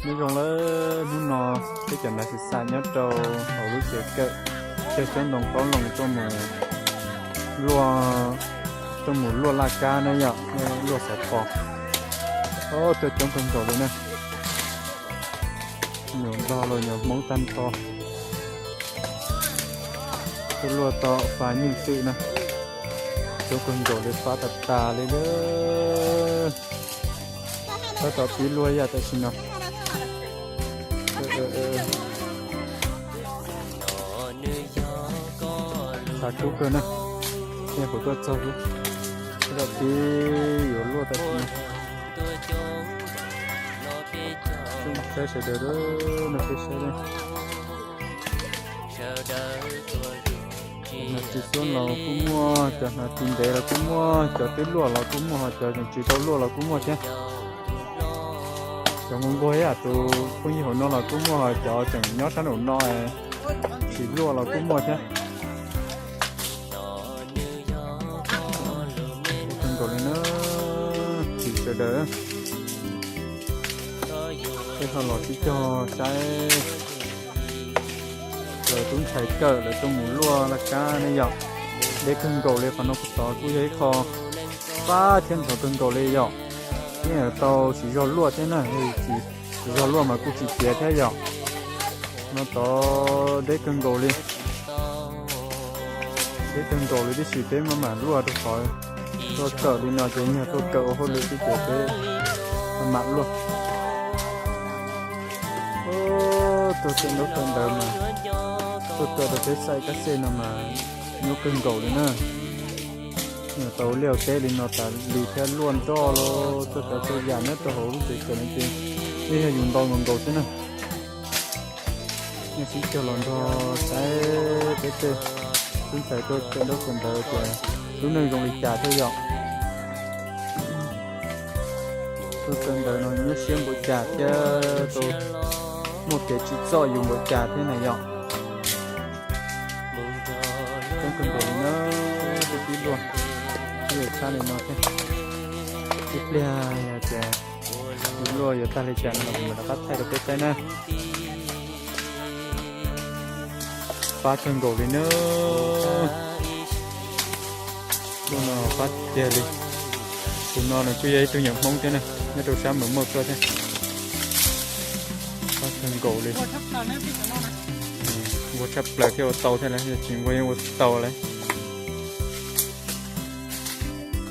Nyob zoo lawm, hnub no peb cov nav xim xais nyob rau hauv lub tsev kawm, cog xyoob ntoo qaub loos tuaj mus luaj, tuaj mus luaj laj kab na yom, luaj xov pos. Tuaj coob kawg nkaus li na. Nyuam ntog los nyuam hmoob tag nrho. Tuaj luaj tom fab nyuj twm na. Coob kawg nkaus li, fab tas tas li lawm. Tab tom pib luaj yam tam sim no. Xav kub kawg na. Nyaj kuv tuaj txog xwb, tab tom pib yuav luaj tam sim no. Saib sawv daws no, peb saib. Hnav ris xuab los kuj muaj, cov hnav ris ntev los kuj muaj, cov twb luaj los kuj muaj, ho cov tseem tsis tau luaj los kuj muaj thiab. Cov nquag nquag ib yam tus phooj ywg hauv no los kuj muaj, ho cov tseem nyob sab nraum no tsis luaj los kuj muaj thiab. Ua kawg nkaus li na, thim sawv daws. Peb ho los sib cog saib lawv tub ntxhais kawm lawv tuaj mus luaj laj kab ne yom. Deb kawg nkaus li, qhov no kuj tod kuj yog ib qho fab thiab ntxhov kawg nkaus li yom. Yeej tau siv zog luaj thiab na, tsis zog luaj mas kuj tsis tiav thiab yom. No tod deb kawg nkaus li. Deb kawg nkaus li tib si, peb maj mam luaj rau qhov tuaj kawm li no ces yog tuaj kawm ua hauj lwm xwb ces peb maj mam luaj. Tuaj kawm ntaub kawm ntawv mas tuaj kawm rau peb xaiv kab xej no mas nyuaj kawg nkaus li na. Tau liaj teb li no tas li thiab luaj nroj los txog cov txhua yam nyob rau hauv lub tsev kawm no ces yeej yog yus ntau nkaus nkaus xwb na. Nej sib cog los nrog saib peb tej tub ntxhais tuaj kawm ntaub kawm ntawv tias lub neej zoo li cas thiab yom. Tuaj kawm ntawv no nyuaj siab npaum cas thiab tau muaj kev tsim txom yus npaum cas thiab na yom. Coob kawg nkaus li na, peb pib luaj, pib yuav tshab li no thiab. Ib pliag yog tias yus luaj yuav tag li cas no los kuv mam rov qab thaij rau peb saib na. Fab kawg nkaus li na. Luaj no fab tiag li. Tus no nws kuj yog ib tug nyuam Hmoob thiab na, nyob rau sab Mws Mauj tuaj thiab. Fab kawg nkaus li. Nquag tshaj plaws thiab ua tau thiab lauj, yog tsis nquag yeej ua tsis tau lauj.